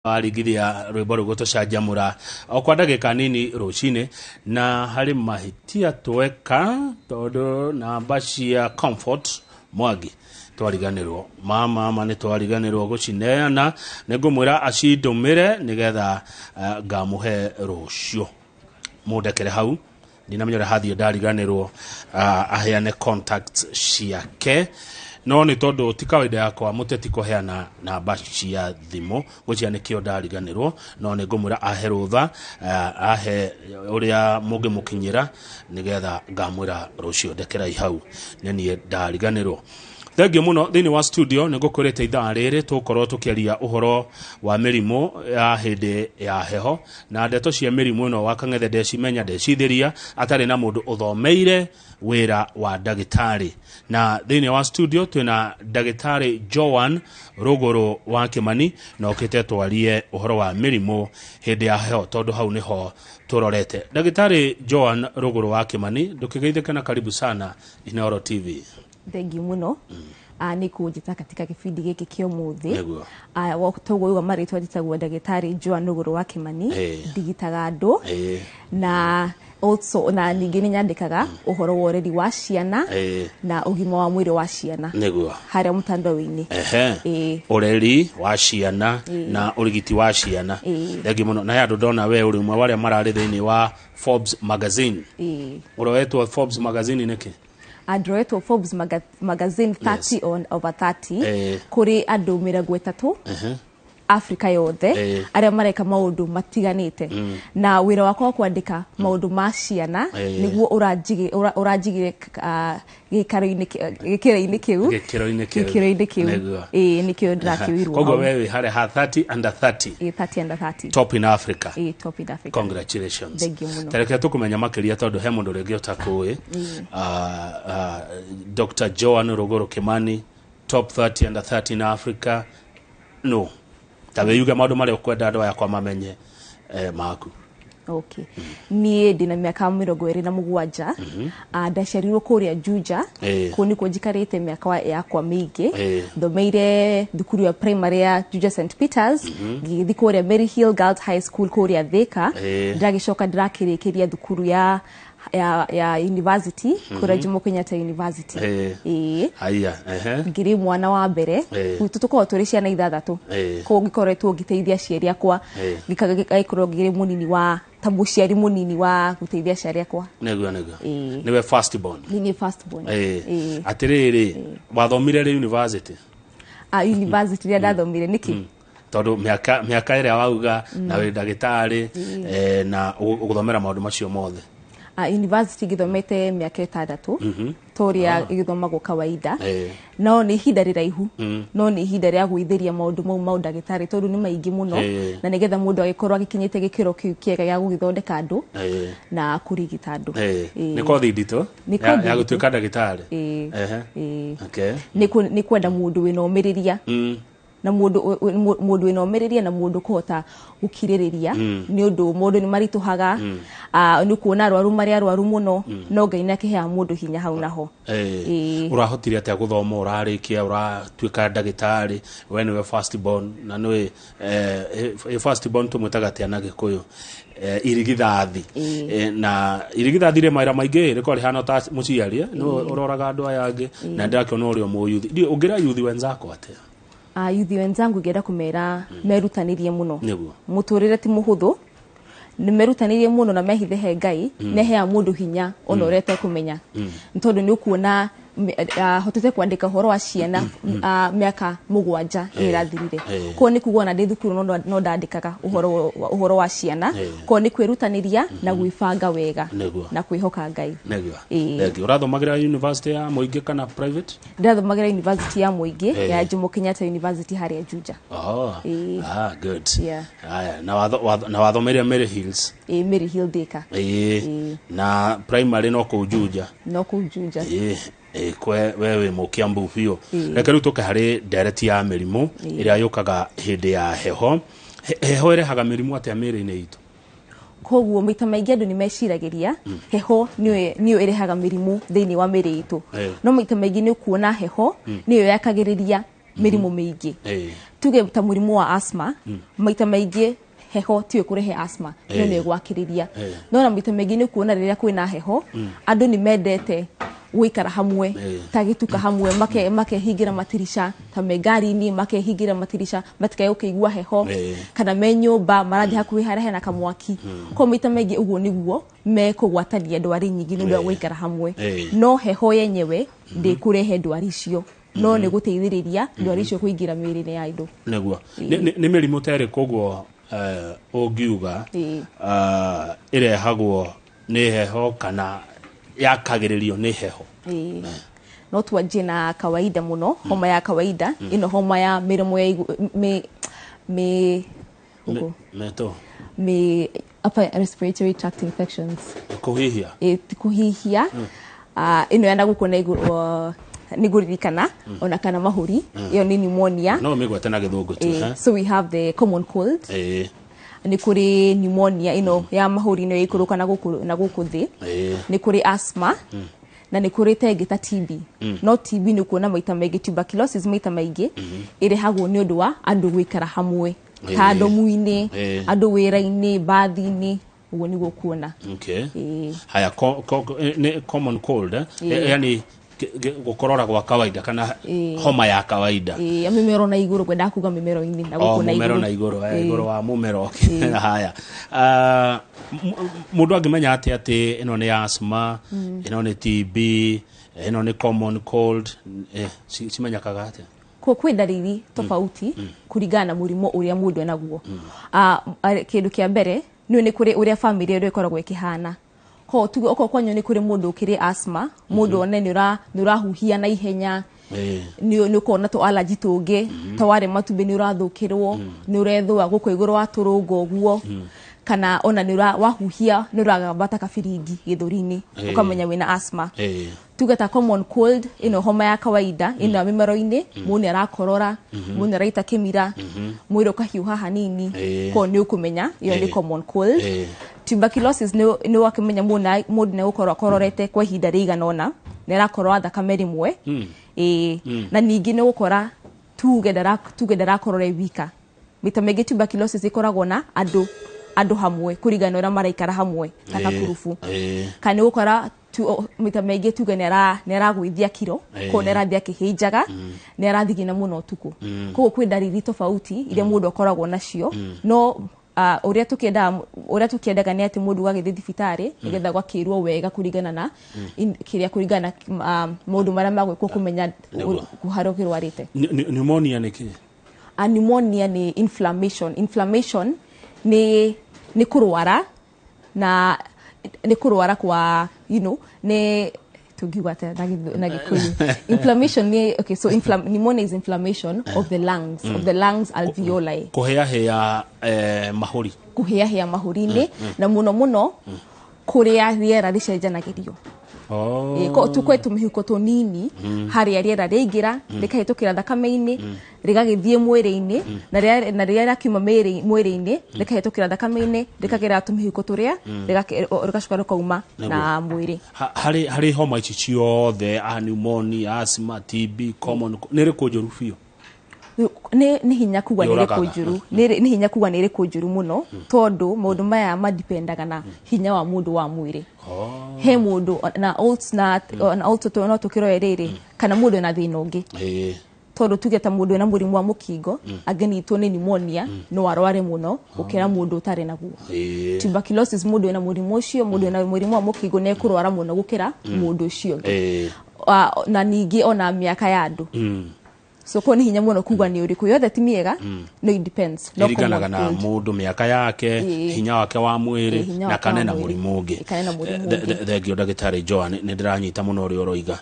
Waringithia rwĩmbo rũu gũtũcanjamũra o kwa ndagĩka nini rũcinĩ. Na harĩ mahĩtia tweka tondũ namba cia Comfort Mwangi twariganĩrwo, mama ma nĩ twariganĩrwo gũcineana. Nĩ ngũmwĩra acindũmĩre nĩgetha ngamũhe rũciũ. Mũndekere hau, ndinamenya ũrĩa hathiĩ, ndariganĩrwo aheane contact ciake. No nĩ tondũ ti kawaida yakwa mũteti kũheana namba cia thimũ, gwĩciria nĩkĩo ndariganĩrwo. No nĩ ngũmwĩra ahe rũtha, ahe ũrĩa mũngĩmũkinyĩra nĩgetha ngamwĩra rũciũ. Ndekerai hau, nĩ niĩ ndariganĩrwo. Thengiũ mũno. Thĩinĩ wa studio nĩ ngũkwĩrĩte ithaa rĩrĩ tũgũkorwo tũkĩaria ũhoro wa mĩrimũ ya hĩndĩ ya heho. Na ndeto cia mĩrimũ ĩno wa Kang'ethe ndecimenya, ndecithĩria atarĩ na mũndũ ũthomeire wĩra wa ndagĩtarĩ. Na thĩinĩ wa studio twĩna Ndagĩtarĩ Joan Rũgũrũ wa Kĩmani, na okĩte twarie ũhoro wa mĩrimũ hĩndĩ ya heho tondũ hau nĩho tũrorete. Ndagĩtarĩ Joan Rũgũrũ wa Kĩmani, ndũkĩgeithĩke na karibu sana Inooro TV. Thengiũ mũno nĩ kũnjĩta katika gĩbindi gĩkĩ kĩa ũmũthĩ. Nĩguo. Toguo uga, marĩtwa njĩtagwo Ndagĩtarĩ Joan Rũgũrũ wa Kĩmani. Ndigitaga andũ na also na ningĩ nĩ nyandĩkaga ũhoro wa ũreri wa ciana na ũgima wa mwĩrĩ wa ciana harĩa mũtandao-inĩ. Ũreri wa ciana na ũrigiti wa ciana. Thengiũ mũno. Na he andũ ndona we ũrĩ ũmwe wa arĩa mararĩ thĩinĩ wa Forbes magazine. Ũroetwo Forbes magazine nĩkĩ? Androetwo Forbes magazine 30 on over 30 kũrĩ andũ 30 Afrika yothe arĩa mareka maũndũ matiganĩte. Na wĩra wakwa wa kwandĩka maũndũ ma ciana nĩguo ũranjigire gĩikaro-inĩ gĩkĩro-inĩ kĩu. Gĩkĩro-inĩ kĩu. Gĩkĩro-inĩ kĩu. Ĩĩ, nĩkĩo ndĩrakĩoirwo Koguo hau. we wĩ harĩa ha 30 under 30. Ĩĩ, 30 under 30. Top in Africa. Ĩĩ, top in Africa. Congratulations. Thank you mũno. Tareke tũkũmenya makĩria tondũ he mũndũ rĩngĩ ũtakũĩ. Dr Joan Rũgũrũ Kimani, top 30 under 30 in Africa, no ta wĩyuge maũndũ marĩa ũkwenda andũ aya kwa mamenye maku. Okay, niĩ ndĩna mĩaka 27. Ndaciarirwo kũrĩa Juja. Kũu nĩkuo njikarĩte mĩaka yakwa mĩingĩ. Thomeire thukuru ya primary ya Juja St Peters, ngĩgĩthiĩ kũrĩa Mary Hill Girls High School kũrĩa Thika. Ndĩragĩcoka ndĩrakĩrĩkĩria thukuru ya university kũrĩa Jomo Kenyatta University. Ĩĩ. Haya, ehe. Ngĩrĩ mwana wa mbere. Gwitũ tũkoragwo tũrĩ ciana ithathatũ. Koguo ngĩkoretwo ngĩteithia aciari akwa. Ngĩkorwo ngĩrĩ mũnini wa ta mũciari mũnini wa gũteithia aciari akwa. Nĩguo. Nĩwe first born? Niĩ nĩ first born. Ĩĩ. Atĩrĩrĩ, wathomire rĩ university? University rĩrĩa ndathomire nĩkĩ? Tondũ mĩaka ĩrĩa wauga na wĩ ndagĩtarĩ na ũgũthomera maũndũ macio mothe. University ngĩthomete mĩaka 6 ta ũrĩa ĩgĩthomagwo kawaida. No nĩ ihinda rĩraihu, no nĩ ihinda rĩa gwĩthĩria maũndũ mau ma ũndagĩtarĩ tondũ nĩ maingĩ mũno. Na nĩgetha mũndũ agĩkorwo agĩkinyĩte gĩkĩro kĩu kĩega gĩa gũgĩthondeka andũ na kũrigita andũ. Nĩ kothi nditũ Nĩ kothi ya nditũ. gũtuĩka ndagĩtarĩ. Ĩĩ. Ĩĩ. Nĩ kwenda mũndũ wĩna ũmĩrĩria na mũndũ wĩna ũmĩrĩria na mũndũ kũhota gũkirĩrĩria nĩ ũndũ mũndũ nĩ maritũhaga. Nĩ kuona arwaru marĩ arwaru mũno, no Ngai nĩ akĩheaga mũndũ hinya hau naho. Ĩĩ. Ũrahotire atĩa gũthoma, ũrarĩkia, ũratuĩka ndagĩtarĩ, we nĩwe first born? Na nĩwe first born tũmwĩtaga atĩa na Gĩkũyũ? Irigithathi. Na irigithathi rĩ, mawĩra maingĩ rĩkorwo rĩhana ta mũciari, nĩwe ũroraga andũ aya angĩ, na ndĩrakĩona ũrĩ o mũyuthi. Ndiũĩ, ũngĩra yuthi wenzako atĩa? Yuthi wenzangu ingĩenda kũmera merutanĩrie mũno. Mũtũrĩre ti mũhũthũ, nĩ merutanĩrie mũno na mehithe he Ngai. Nĩ aheaga mũndũ hinya ona ũrĩa ũtekũmenya, nĩ tondũ nĩ ũkuona hotete kwandĩka ũhoro wa ciana mĩaka 7 ĩrĩa ĩrathirire. Koguo nĩ kuga ona ndĩ thukuru no ndandĩkaga ũhoro wa ciana. Koguo nĩ kwĩrutanĩria na gwĩbanga wega na kwĩhoka Ngai. Ĩĩ. Thengiũ. Ũrathomagĩra university ya mũingĩ kana private? Ndĩrathomagĩra university ya mũingĩ ya Jomo Kenyatta University harĩa Juja. Oh. Ĩĩ. Ah, good. Yeah. Haya, na wathomeire Mary Hills? Ĩĩ, Mary Hill Thika. Ĩĩ. Na primary no kũu Juja? No kũu Juja. Ĩĩ, kwe we wĩ mũkĩambu biũ. Ĩĩ. Reke rĩu tũke harĩ ndereti ya mĩrimũ ĩrĩa yũkaga hĩndĩ ya heho. Heho ĩrehaga mĩrimũ atĩa mĩĩrĩ-inĩ itũ? Koguo maita maingĩ andũ nĩ meciragĩria heho nĩyo ĩrehaga mĩrimũ thĩinĩ wa mĩĩrĩ itũ. No maita maingĩ nĩ ũkuona heho nĩyo yakagĩrĩria. mĩrimũ mĩingĩ. Tuge ta mũrimũ wa asthma, maita maingĩ heho tiyo kũrehe asthma, no nĩ gwakĩrĩria. No na maita maingĩ nĩ kuona rĩrĩa kwĩna heho, andũ nĩ mendete gũikara hamwe, ta gĩtuka hamwe, makehingĩra matirisha, ta me ngari-inĩ makehingĩra matirisha, matikae gũkĩigua heho, kana me nyũmba marathiĩ hakuhĩ harĩa hena kamwaki. Koguo maita maingĩ ũguo nĩguo mekũgwatania ndwari nyingĩ nĩ ũndũ wa gũikara hamwe. No heho yenyewe ndĩkũrehe ndwari icio, no nĩ gũteithĩrĩria ndwari icio kũingĩra mĩĩrĩ-inĩ ya andũ. Nĩguo. Nĩ mĩrimũ ta ĩrĩkũ ũguo ũngiuga ĩrehagwo nĩ heho kana yakagĩrĩrio nĩ heho? No twanjie na kawaida mũno, homa ya kawaida, ĩno homa ya mĩromo ya mĩ upper respiratory tract infections. Kũhihia. Kũhihia. Ĩno ya na gũkũ na igũrũ nĩngũririkana ona kana mahũri, ĩyo nĩ pneumonia. No mĩgwete na gĩthũngũ tu. So we have the common cold. Nĩ kũrĩ pneumonia ĩno ya mahũri ĩno ĩikũrũka na gũkũ thĩ. Nĩ kũrĩ asthma. Na nĩ kũrĩ ta ĩngĩ ta TB. No TB nĩ kuona maita maingĩ, tuberculosis maita maingĩ ĩrehagwo nĩ ũndũ wa andũ gũikara hamwe, ta ndomu-inĩ, andũ wĩra-inĩ, bathi-inĩ, ũguo nĩguo kuona. Okay. Haya, common cold, yani gukorora gwa kawaida kana homa ya kawaida. Mĩmero na igũrũ, kwenda kuga mĩmero-inĩ na gũkũ na igũrũ. Mũmero na igũrũ, igũrũ wa mũmero. Haya. Mũndũ angĩmenya atĩ atĩ ĩno nĩ asthma, ĩno nĩ TB, ĩno nĩ common cold, cimenyekaga atĩa? Kwĩ ndariri tofauti kũringana na mũrimũ ũrĩa mũndũ enaguo. Kĩndũ kĩa mbere nĩ kũrĩ ũrĩa family ĩrĩa ĩkoragwo ĩkĩhana. Ko tuge okorwo kwanyu nĩ kũrĩ mũndũ ũkĩrĩ asthma, mũndũ one nĩ ũrahuhia na ihenya, nĩ ũkona tũ allergy tũngĩ, ta warĩ matumbĩ nĩ ũrathũkĩrwo, nĩ ũrethũa gũkũ igũrũ wa tũrũngo ũguo, kana ona nĩ wahuhia nĩ ũragamba ta kabiringi gĩthũri-inĩ, ũkamenya wĩna asthma. Tuge ta common cold, ĩno homa ya kawaida, ĩno ya mĩmero-inĩ, mũndũ nĩ arakorora, mũndũ nĩ araita kĩmira, mwĩrĩ ũkahiũha hanini, koguo nĩ ũkũmenya ĩyo nĩ common cold. Tuberculosis nĩ wakĩmenya mũndũ nĩ gũkorwo akororete kwa ihinda rĩigana ũna, nĩ arakorora thakame rĩmwe, na ningĩ nĩ gũkora tuge ndarakorora wika. Maita maingĩ tuberculosis ĩkoragwo na andũ hamwe kũringana na ũrĩa maraikara hamwe ta kakurubu. Kana nĩ gũkora maita maingĩ tuge nĩ aragũithia kiro, koguo nĩ arathiĩ akĩhĩnjaga, nĩ arathigina mũno ũtukũ. Koguo kwĩ ndariri tofauti iria mũndũ akoragwo nacio, no ũrĩa tũkĩendaga nĩ atĩ mũndũ agagĩthiĩ thibitarĩ nĩgetha gwakĩrwo wega kũringana na kĩrĩa, kũringana na maũndũ marĩa magwĩkwo kũmenya harĩa ũkĩrwarĩte. Pneumonia nĩ kĩ? Pneumonia nĩ inflammation. Inflammation nĩ kũrwara, na nĩ kũrwara kwa, you know, nĩ tũngiuga atĩa na Gĩkũyũ. Inflammation nĩ, okay, so pneumonia is inflammation of the lungs, of the lungs alveoli. Kũhĩahĩa mahũri. Kũhĩahĩa mahũri-inĩ, na mũno mũno kũrĩa rĩera rĩcenjanagĩrio. Kwĩ tũmĩhuko tũnini harĩa rĩera rĩaingĩra rĩkahĩtũkĩra thakame-inĩ, rĩgagĩthiĩ mwĩrĩ-inĩ, na rĩrĩa rĩakiuma mwĩrĩ-inĩ rĩkahĩtũkĩra thakame-inĩ, rĩkagera tũmĩhuko tũrĩa, rĩgacoka rĩkauma na mwĩrĩ. Harĩ homa ici ciothe, pneumonia, asthma, TB, common, nĩ ĩrĩkũ njũru biũ? Nĩ hinya kuga nĩ ĩrĩkũ njũru, nĩ hinya kuga nĩ ĩrĩkũ njũru mũno, tondũ maũndũ maya madipendaga na hinya wa mũndũ wa mwĩrĩ. He mũndũ na also no tũkĩroe rĩrĩ, kana mũndũ ena thĩna ũngĩ. Tondũ tuge ta mũndũ ena mũrimũ wa mũkingo, angĩnyitwo nĩ pneumonia, no arware mũno gũkĩra mũndũ ũtarĩ naguo. Tuberculosis, mũndũ ena mũrimũ ũcio, mũndũ ena mũrimũ wa mũkingo nĩ ekũrwara mũno gũkĩra mũndũ ũcio ũngĩ. Na ningĩ ona mĩaka ya andũ. So ko nĩ hinya mũno kuga nĩ ũrĩkũ, yothe ti mĩega, no it depends. No ĩringanaga na mũndũ, mĩaka yake, hinya wake wa mwĩrĩ, na kana ena mũrimũ ũngĩ. Thengio ndagĩtarĩ Joan, nĩ ndĩranyita mũno ũrĩa ũroiga.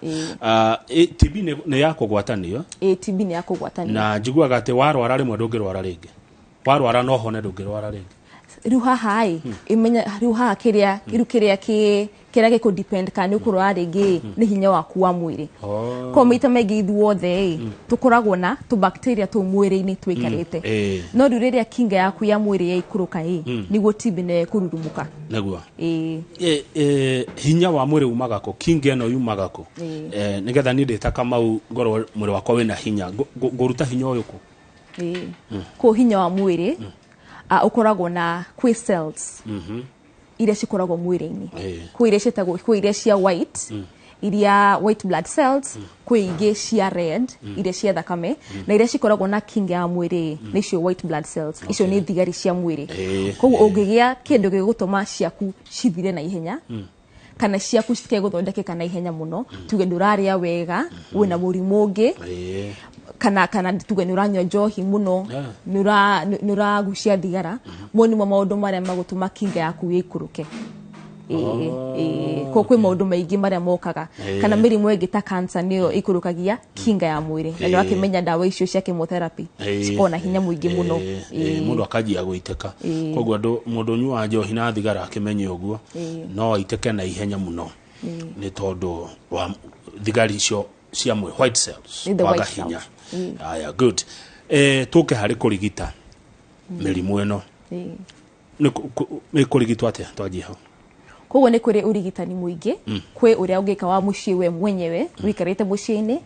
TB nĩ ya kũgwatanio? TB nĩ ya kũgwatanio. Na njiguaga atĩ warwara rĩmwe ndũngĩrwara rĩngĩ. Warwara no hone ndũngĩrwara rĩngĩ. Rĩu haha ĩ, imenya rĩu haha kĩrĩa, rĩu kĩrĩa Kĩrĩa gĩkũ depend kana nĩ ũkũrwara rĩngĩ nĩ hinya waku wa mwĩrĩ. Koguo maita maingĩ ithuothe ĩ tũkoragwo na tũbacteria tũu mwĩrĩ-inĩ tũikarĩte. No rĩu rĩrĩa kinga yaku ya mwĩrĩ yaikũrũka ĩ, nĩguo TB nayo ĩkũrurumũka. Nĩguo. Ĩĩ. Hinya wa mwĩrĩ umaga kũ? Kinga ĩno yumaga kũ? Nĩgetha niĩ ndĩ ta Kamau ngorwo mwĩrĩ wakwa wĩna hinya, ngũruta hinya ũyũ kũ? Ĩĩ. Koguo hinya wa mwĩrĩ ũkoragwo na kwĩ cells iria cikoragwo mwĩrĩ-inĩ. Kwĩ iria ciĩtagwo, kwĩ iria cia white, iria white blood cells, kwĩ ingĩ cia red, iria cia thakame, na iria cikoragwo na kinga ya mwĩrĩ nĩcio white blood cells. Icio nĩ thigari cia mwĩrĩ. Koguo ũngĩgĩa kĩndũ gĩgũtũma ciaku cithire na ihenya, kana ciaku citige gũthondekeka na ihenya mũno, tuge ndũrarĩa wega, wĩna mũrimũ ũngĩ, kana tuge nĩ ũranyua njohi mũno, nĩ ũragucia thigara, mo nĩmo maũndũ marĩa magũtũma kinga yaku ĩikũrũke. Koguo kwĩ maũndũ maingĩ marĩa mokaga. Kana mĩrimũ ĩngĩ ta cancer nĩyo ĩikũrũkagia kinga ya mwĩrĩ. Na nĩ ũrakĩmenya ndawa icio cia chemotherapy cikoragwo na hinya mũingĩ mũno. Mũndũ akanjia gũitĩka. Koguo mũndũ ũnyuaga njohi na thigara akĩmenye ũguo, no aitĩke na ihenya mũno. Nĩ tondũ wa thigari icio cia mwĩrĩ, white cells, The kwaga white hinya. cells. Aya, good. Tũke harĩ kũrigita mĩrimũ ĩno. Nĩ kũrigitwo atĩa? Twanjie hau. Koguo nĩ kũrĩ ũrigitani mũingĩ. Kwĩ ũrĩa ũngĩka wa mũciĩ we mwenyewe, ũikarĩte mũciĩ-inĩ,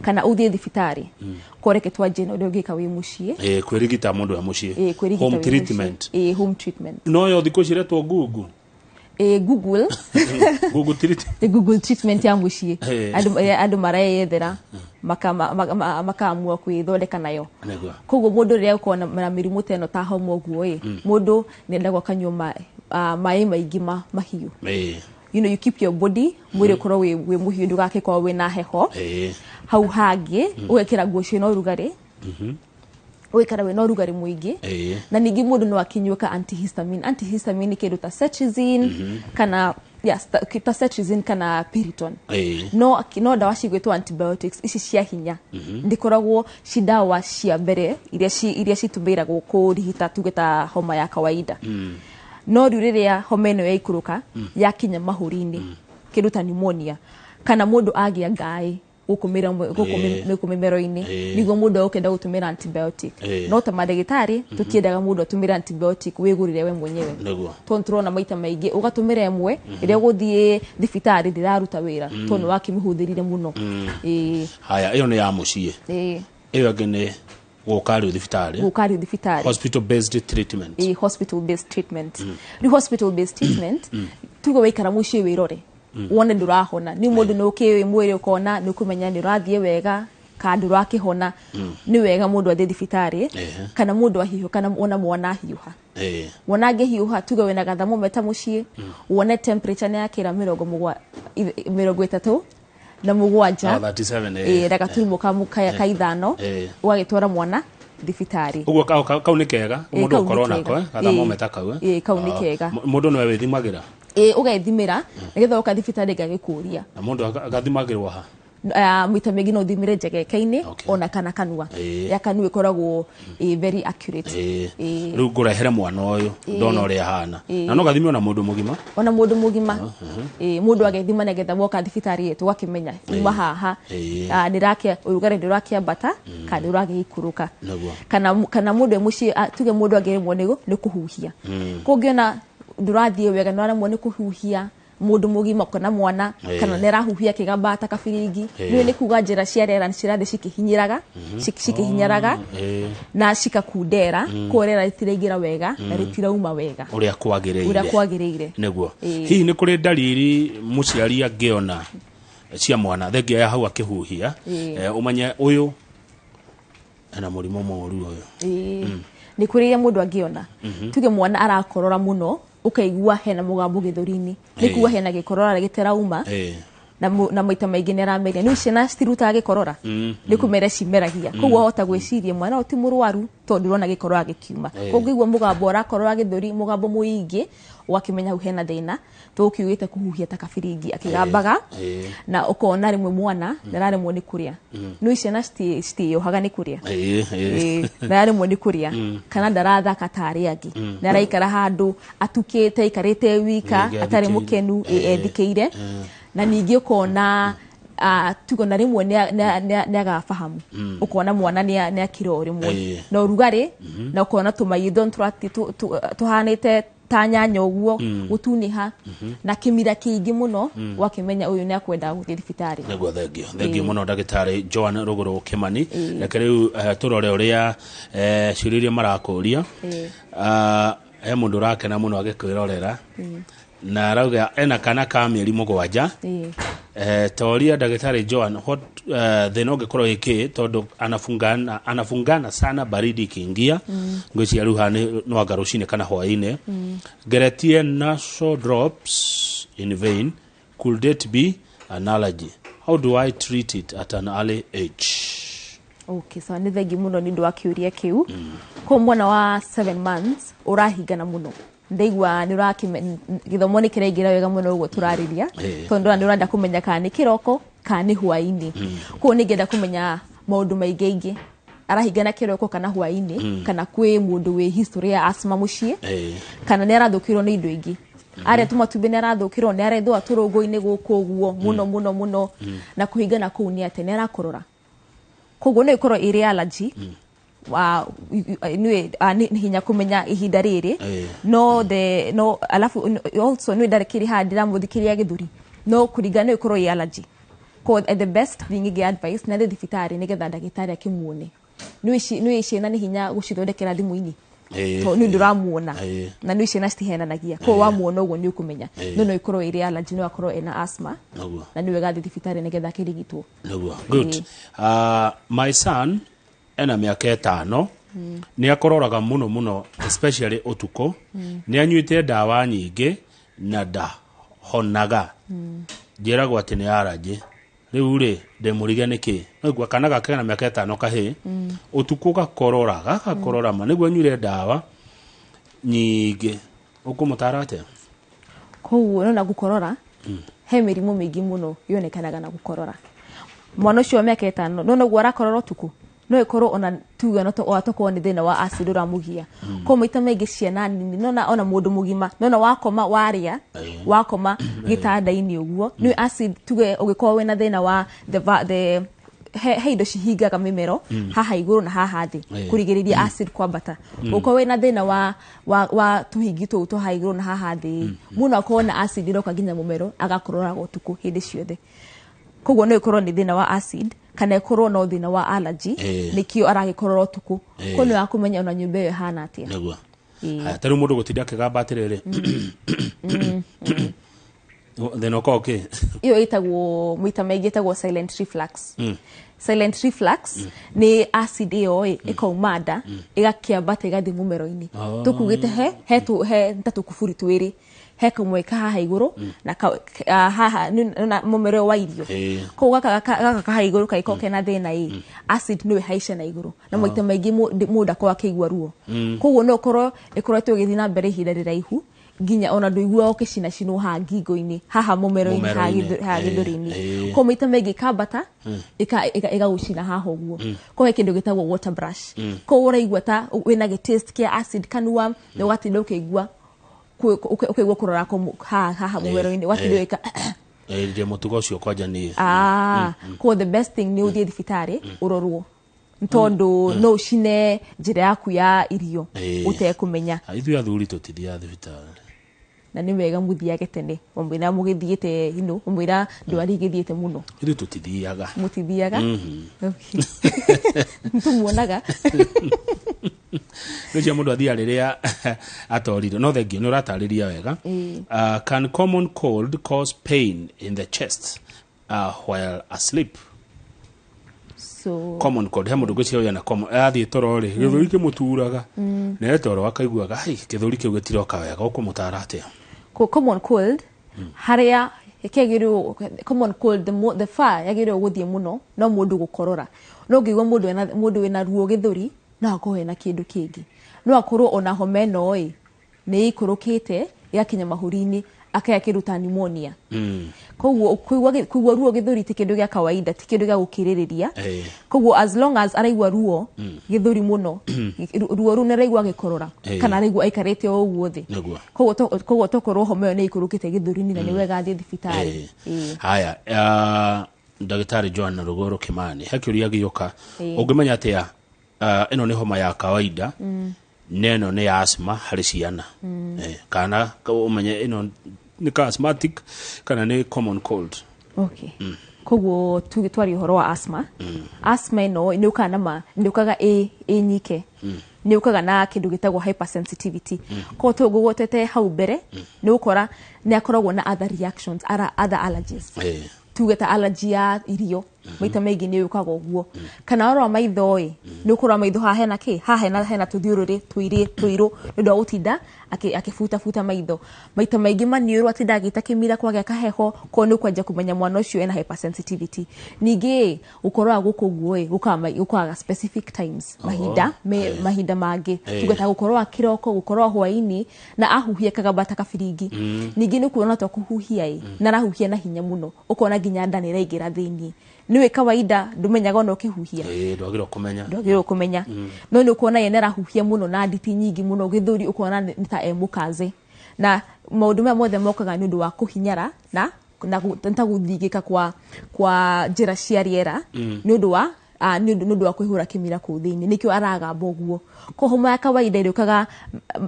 kana ũthiĩ thibitarĩ. Koguo reke twanjie na ũrĩa ũngĩka wĩ mũciĩ. Kwĩrigita mũndũ e mũciĩ. Kwĩrigita Home wĩ mũciĩ. treatment. Home treatment. No yo thikũ ici ĩretwo Google. Google. Google treatment. Google treatment ya mũciĩ. Andũ mareyethera, makaamua kwĩthondeka nayo. Koguo mũndũ rĩrĩa ũkorwo na mĩrimũ ta ĩno ta homa ũguo ĩ, mũndũ nĩendagwo akanyua maĩ maingĩ mahiũ. You know, you keep your body, mwĩrĩ ũkorwo wĩ mũhiũ, ndũgagĩkorwo wĩna heho. Hau hangĩ, ũgekĩra nguo ciĩna ũrugarĩ. Ũgaikara wĩna ũrugarĩ mũingĩ. Na ningĩ mũndũ no akĩnyue ka antihistamine. Antihistamine nĩ kĩndũ ta cetirizine, kana, yes, ta cetirizine kana Piriton. No ndawa cigwĩtwo antibiotics ici cia hinya. Ndikoragwo ci ndawa cia mbere iria citũmĩragwo kũrigita tuge ta homa ya kawaida. No rĩu rĩrĩa homa ĩno yaikũrũka, yakinya mahũri-inĩ, kĩndũ ta pneumonia, kana mũndũ agĩa ngaĩ gũkũ gũkũ mĩmero-inĩ, nĩguo mũndũ agũkĩenda gũtũmĩra antibiotic. No ta mandagĩtarĩ, tũtiendaga mũndũ atũmĩre antibiotic wĩgũrĩre we mwenyewe. Tondũ tũrona maita maingĩ ũgatũmĩra ĩmwe, rĩrĩa ũgũthiĩ thibitarĩ ndĩraruta wĩra, tondũ nĩ wakĩmĩhũthĩrire mũno. Haya, ĩyo nĩ ya mũciĩ. Ĩyo ĩngĩ nĩ gũka rĩu thibitarĩ. Gũka rĩu thibitarĩ. Hospital based treatment. Hospital based treatment. Rĩu hospital based treatment, tuge waikara mũciĩ wĩrore. Wone ndũrahona. Nĩ mũndũ nĩ ũkĩũĩ mwĩrĩ ũkona, nĩ ũkũmenya nĩ ũrathiĩ wega, kana ndũrakĩhona. Nĩ wega mũndũ athiĩ thibitarĩ, kana mũndũ ahiũha, kana ona mwana ahiũha. Mwana angĩhiũha, tuge wĩna gathermometer mũciĩ, wone temperature nĩ yakĩra mĩrongo ĩtatũ na mũgwanja. Oh, 37, Na gaturumo ka ithano, ũgagĩtwara mwana thibitarĩ. Ũguo kau nĩ kega, mũndũ Kau nĩ ũkorwo kega. nako, gathermometer kau, Kau nĩ kega. Mũndũ nĩwe wĩthimagĩra? Ũgethimĩra, nĩgetha ũka thibitarĩ ngagĩkũria. Na mũndũ agathimagĩrwo ha? Maita maingĩ no ũthimĩre njegeke-inĩ, ona kana kanua. Ya kanua ĩkoragwo very accurate. Rĩu ngũrehere mwana ũyũ, ndona ũrĩa ahana. Na no gathime ona mũndũ mũgima? Ona mũndũ mũgima. Mũndũ agethima nĩgetha woka thibitarĩ tũgakĩmenya uma haha. Ũrugarĩ nĩũrakĩambata, kana nĩũragĩikũrũka. Kana mũndũ e mũciĩ, tuge mũndũ angĩremwo nĩ kũhuhia. Kũngĩona ndũrathiĩ wega, nĩũraremwo nĩ kũhuhia, mũndũ mũgima kana mwana, kana nĩarahuhia kĩgamba ta kabiringi. Nĩũĩ nĩ kuga njĩra cia rĩera nĩcirathiĩ cikĩhinyĩraga, na cikakundera, koguo rĩera rĩtiraingĩra wega na rĩtirauma wega. Ũrĩa kwagĩrĩire. Ũrĩa kwagĩrĩire. Nĩguo. Hihi nĩ kũrĩ ndariri mũciari angĩona cia mwana thengia ya hau akĩhuhia, ũmenye ũyũ ena mũrimũ mũũru ũyũ? Nĩ kũrĩ iria mũndũ angĩona. Tuge mwana arakorora mũno, ũkaigua hena mũgambo gĩthũri-inĩ. Nĩ kuga hena gĩkorora gĩtarauma. Na maita maingĩ nĩ arameria nĩ ciana citirutaga gĩkorora, nĩ kũmera cimeragia, koguo ahota gwĩciria mwana ũyũ ti mũrwaru tondũ ndũrona gĩkorora gĩkiuma. Koguo ũngĩigua mũgambo ũrakorora gĩthũri, mũgambo mũingĩ, ũgakĩmenya hau hena thĩna. Tũgũkiugĩte kũhuhia ta kabiringi akĩgambaga, na ũkona rĩmwe mwana ndararemwo nĩ kũrĩa. Nĩ ciana citiĩyohaga nĩ kũrĩa. Ĩĩ, ĩĩ. Ĩĩ, ndararemwo nĩ kũrĩa kana ndarathaka ta arĩa angĩ, nĩaraikara handũ atukĩte, aikarĩte wika, Rĩngĩ atarĩ ethikĩire. mũkenu, ethikĩire. Na ningĩ ũkona tuge na rĩmwe nĩagaga fahamu, ũkona mwana nĩ akira o rĩmwe na ũrugarĩ, na ũkona tũmaitho tũhanĩte ta nyanya ũguo gũtunĩha na kĩmira kĩingĩ mũno, ũgakĩmenya ũyũ nĩ akwenda gũthiĩ thibitarĩ. Nĩguo, thengio, thengio mũno, ndagĩtarĩ Joan Rũgũrũ Kĩmani. Reke rĩu tũrore ũrĩa ciũria iria marakũria. He mũndũ ũrakena mũno agĩkwĩrorera na arauga ena kana ka mĩeri 7. Toria ndagĩtarĩ Joan what thĩna ũngĩkorwo ĩkĩ, tondũ anafungana, anafungana sana baridi ikiingia. Ngwĩciria rĩu haha nĩ no anga rũcinĩ kana hwaĩ-inĩ. Ngeretie nasal drops in vain. Could it be an allergy? How do I treat it at an early age? Okay, sawa, nĩ thengi mũno nĩ ũndũ wa kĩũria kĩu. Ko mwana wa 7 months ũrahingana mũno, ndaigua nĩ ũrakĩme gĩthomo nĩ kĩraingĩra wega mũno ũguo tũrarĩria, tondũ nĩ ũrenda kũmenya kana nĩ kĩroko kana nĩ hwaĩ-inĩ. Koguo nĩ ngenda kũmenya maũndũ maingĩ aingĩ, arahingana kĩroko kana hwaĩ-inĩ, kana kwĩ mũndũ wĩ history ya asthma mũciĩ, kana nĩ arathũkĩrwo nĩ indo ingĩ, arĩa tũmatumbĩ nĩ arathũkĩrwo, nĩ arethũa tũrũngũ-inĩ gũkũ ũguo mũno mũno mũno. Na kũhingana kũu nĩ atĩ nĩ arakorora, koguo no ĩkorwo ĩrĩ allergy wa nĩ nĩ hinya kũmenya ihinda rĩrĩ. No the no alafu also nĩ ndakĩrĩ haha ndĩramũthikĩria gĩthũri, no kũringana no ĩkorwo ĩ allergy. Ko the best thing ĩngĩ advice na thiĩ thibitarĩ nĩgetha ndagĩtarĩ akĩmuone. Nĩ ciana nĩ hinya gũcithondekera thimũ-inĩ, tondũ nĩ ndũramuona, na nĩ ciana citihenanagia, koguo wamuona ũguo nĩ ũkũmenya. No ĩkorwo ĩrĩ allergy, no akorwo ena asthma, na nĩ wega athiĩ thibitarĩ nĩgetha akĩrigitwo. Nĩguo, good. My son ena mĩaka 5, nĩ akororaga mũno mũno, especially ũtukũ. Nĩ anyuĩte ndawa nyingĩ na ndahonaga. Njĩragwo atĩ nĩ allergy. Rĩu rĩ, ndĩmũrige nĩkĩ noigua kana gake kena mĩaka 5, kahĩ, ũtukũ gakorora, gagakorora ma nĩguo anyuire ndawa nyingĩ. Ũkũmũtara atĩa? Koguo nona gũkorora, he mĩrimũ mĩingĩ mũno yonekanaga na gũkorora. Mwana ũcio wa mĩaka 5, nona ũguo arakorora ũtukũ, no ĩkorwo ona tuge no tokorwo nĩ thĩna wa acid ũramũgia. Koguo maita maingĩ ciana nini, nona ona mũndũ mũgima, nona wakoma, warĩa, wakoma gĩtanda-inĩ ũguo, nĩ acid. Tuge ũgĩkorwo wĩna thĩna wa the he indo cihingaga mĩmero haha igũrũ na haha thĩ kũrigĩrĩria acid kwambata. Ũkorwo wĩna thĩna wa tũhingi tũu twa haha igũrũ na haha thĩ mũno, akorwo na acid ĩroka nginya mũmero, agakororaga ũtukũ hĩndĩ ciothe. Koguo no ĩkorwo nĩ thĩna wa acid kana ĩkorwo no thĩna wa allergy, nĩkĩo aragĩkorora ũtukũ. Koguo nĩ wakũmenya ona nyũmba ĩyo ĩhana atĩa. Nĩguo. Haya, ta rĩu mũndũ gũtinda akĩgamba atĩrĩrĩ, thĩna ũkorwo kĩ? Ĩyo ĩtagwo, maita maingĩ ĩtagwo silent reflux. Silent reflux nĩ acid ĩyo ĩ ĩkauma nda, ĩgakĩambata, ĩgathiĩ mũmero-inĩ. Tũkugĩte he ta tũkuburi twĩrĩ, he kamwe ka haha igũrũ na haha na mũmero ũyũ wa irio. Koguo gaka ka haha igũrũ kangĩkorwo kena thĩna ĩ, acid no ĩhaice na igũrũ, na maita maingĩ mũndũ akorwo akĩigua ruo. Koguo no ũkorwo ĩkoretwo ĩgĩthiĩ na mbere ihinda rĩraihu nginya ona ndũiguaga ũkĩcinacinwo haha ngingo-inĩ, haha mũmero-inĩ, haha Mũmero-inĩ. haha gĩthũri-inĩ. Koguo maita maingĩ ĩkambata, ĩgagũcina haha ũguo. Koguo he kĩndũ gĩtagwo water brush. Koguo ũraigua ta wĩna gĩ taste kĩa acid kanua, na ũgatinda ũkĩigua ũkaigua kũrora haha mũmero-inĩ, ũgatinda ũgĩka. Ndĩ mũtugo ũcio kwanja niĩ. Koguo the best thing nĩ ũthiĩ thibitarĩ ũrorwo, tondũ no ũcine njĩra yaku ya irio ũtekũmenya. Ithuĩ athuri tũtithiaga thibitarĩ. Na nĩ wega mũthiage tene mũmwĩra mũgĩthiĩte ino mũmwĩra ndwari igĩthiĩte mũno. Ithuĩ tũtithiaga. Mũtithiaga? Okay. Nĩtũmuonaga. Rĩu mũndũ athiaga rĩrĩa atorire. No thengio, nĩ ũratarĩria wega. Can common cold cause pain in the chest while asleep? So Common cold, he mũndũ ngwĩciria ũyũ ena common, athiĩ toro rĩ, gĩthũri kĩmũturaga, na toro akaiguaga, "Ai, gĩthũri kĩu gĩtiroka wega." Ũkũmũtara atĩa? Common cold harĩa Kĩagĩrĩirwo common cold, the far yagĩrĩirwo gũthiĩ mũno no mũndũ gũkorora. No ũngĩigua mũndũ wĩna ruo gĩthũri, no akorwo ena kĩndũ kĩngĩ, no akorwo ona homa ĩno ĩ nĩ ĩikũrũkĩte ĩgakinya mahũri-inĩ, akaya kĩndũ ta pneumonia. Koguo kũigua ruo gĩthũri ti kĩndũ gĩa kawaida, ti kĩndũ gĩa gũkirĩrĩria. Koguo as long as araigua ruo gĩthũri mũno, ruo rũu nĩaraigua agĩkorora kana araigua aikarĩte o ũguo thĩ. Koguo tokorwo homa ĩyo nĩ ĩikũrũkĩte gĩthũri-inĩ na nĩ wega athiĩ thibitarĩ. Haya, ndagĩtarĩ Joan Ruguru Kimani, he kĩũria gĩũka. Ũngĩmenya atĩa ĩno nĩ homa ya kawaida na ĩno nĩ ya asthma harĩ ciana? Kana ũmenye ĩno nĩ ka asthmatic kana nĩ common cold? Okay. Koguo tuge twarie ũhoro wa asthma. Asthma ĩno nĩ yũkaga na ndĩũkaga ĩ nyike, nĩ yũkaga na kĩndũ gĩtagwo hypersensitivity. Koguo tũgũgwetete hau mbere, nĩ ũkora nĩ akoragwo na other reactions, other allergies. Tuge ta allergy ya irio, maita maingĩ nĩ yũkaga ũguo. Kana warora maitho ĩ, nĩ ũkũrora maitho haha hena kĩ, haha hena tũthiũrũrĩ tũirũ nĩ ũndũ wa gũtinda akĩbutabuta maitho. Maita maingĩ maniũrũ atinda agĩita kĩmira kwagĩa kaheho, koguo nĩ ũkwanjia kũmenya mwana ũcio ena hypersensitivity. Ningĩ gũkorora gũkũ ũguo ĩ, gũkaga specific times, mahinda mahinda mangĩ. Tuge ta gũkorora kĩroko, gũkorora hwaĩ-inĩ, na ahuhia kagamba ta kabiringi. Ningĩ nĩ ũkuona ta kũhuhia ĩ, na arahuhia na hinya mũno, ũkona nginya nda nĩ ĩraingĩra thĩiniĩ. Nĩũĩ kawaida ndũmenyaga ona ũkĩhuhia. Ndwagĩrĩirwo kũmenya. Ndwagĩrĩirwo kũmenya. No nĩ ũkuona ye nĩ arahuhia mũno na nditi nyingĩ mũno gĩthũri, ũkona nĩ ta e mũkaze. Na maũndũ maya mothe mokaga nĩ ũndũ wa kũhinyara na ta gũthingĩka kwa njĩra cia rĩera nĩ ũndũ wa nĩ ũndũ wa kwĩhũra kĩmira kũu thĩiniĩ, nĩkĩo aragamba ũguo. Koguo homa ya kawaida ĩrĩũkaga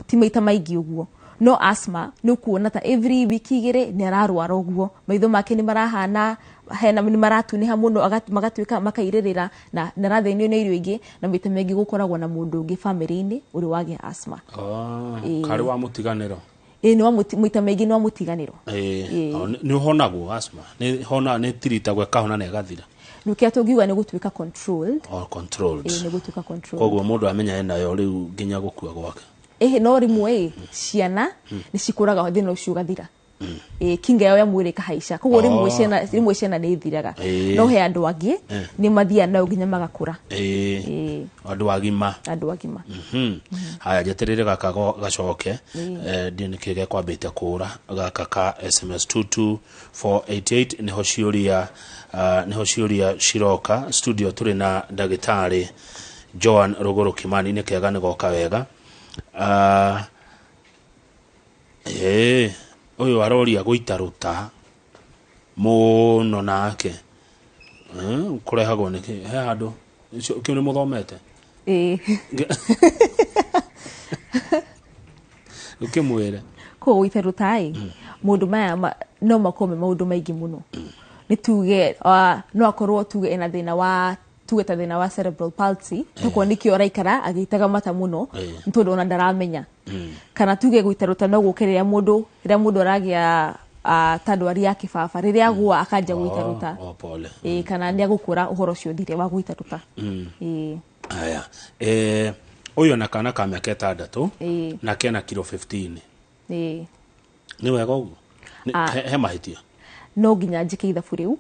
ti maita maingĩ ũguo. No asthma nĩ ũkuona ta every wiki igĩrĩ nĩ ararwara ũguo, maitho make nĩ marahana hena nĩ maratunĩha mũno, magatuĩka makairĩrĩra na nĩ arathĩnio nĩ irio ingĩ, na maita maingĩ gũkoragwo na mũndũ ũngĩ family-inĩ ũrĩ wagĩa asthma. Karĩ wa mũtiganĩro. Ĩĩ, nĩ wa maita maingĩ nĩ wa mũtiganĩro. Nĩ ũhonagwo asthma? Nĩ hona, nĩ tiritagwo ĩkahona na ĩgathira? Rĩu kĩrĩa tũngiuga nĩ gũtuĩka controlled. Oh, controlled. Ĩĩ, nĩ gũtuĩka controlled. Koguo mũndũ amenya enayo rĩu nginya gũkua gwake. Ĩhĩ, no rĩmwe ĩ, ciana nĩ cikũraga thĩna ũcio ũgathira. Kinga yao ya mwĩrĩ ĩkahaica. Koguo rĩmwe ciana nĩ ithiraga. No he andũ angĩ nĩ mathiaga nayo nginya magakũra. Andũ agima. Andũ agima. Haya, njeterere gaka gacoke. Ndiũ nĩkĩ gekwambĩte kũra gaka ka SMS 22488, nĩho ciũria ciroka. Studio tũrĩ na ndagĩtarĩ Joan Ruguru Kimani, nĩ kega nĩ goka wega. Ũyũ aroria gũita rũta mũno nake. Kũrehagwo nĩkĩ? He handũ kĩu nĩ mũthomete? Ĩĩ. Ũkĩmwĩre. Koguo gũita rũta ĩ, maũndũ maya no makorwo me maũndũ maingĩ mũno. Nĩ tuge, no akorwo tuge ena thĩna wa, tuge ta thĩna wa cerebral palsy, tokorwo nĩkĩo araikara agĩitaga mata mũno, nĩ tondũ ona ndaramenya. Kana tuge gũita rũta no gũke rĩrĩa mũndũ aragĩa, ta ndwari ya kĩbaba, rĩrĩa agũa akanja gũita rũta. Pole. Kana nĩ agũkũra ũhoro ũcio ũthire wa gũita rũta. Haya. Ũyũ na kana ka mĩaka 6 na kena kilo 15. Nĩ wega ũguo? He mahĩtia? No nginya njĩke ithabu rĩu.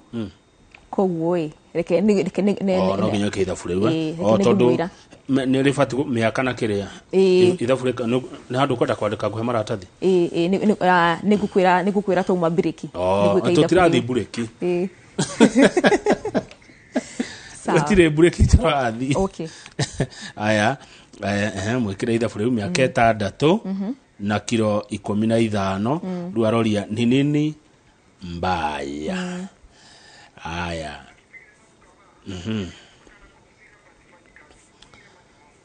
Koguo ĩ, reke nĩ, reke nĩ, nĩ, Oh, nĩ, no nginya wĩke ithabu rĩu, eh? Reke Oh, nĩ tondũ ngũmwĩra. nĩ rĩbatiĩ mĩaka na kĩrĩa. Ithabu rĩka, nĩ handũ ũkwenda kwandĩka ngũhe maratathi? Ĩĩ, nĩ, nĩ, nĩ ngũkwĩra, nĩ ngũkwĩra twauma mbiriki. Oh, Nĩ ngwĩka ithabu tũtirathiĩ rĩu. mburĩki. Sawa. Gũtirĩ mburĩki tũrathiĩ. Okay. Aya, mwĩkĩre ithabu rĩu mĩaka 6 na kiro 15. Rĩu aroria ni nini mbaya. Aya.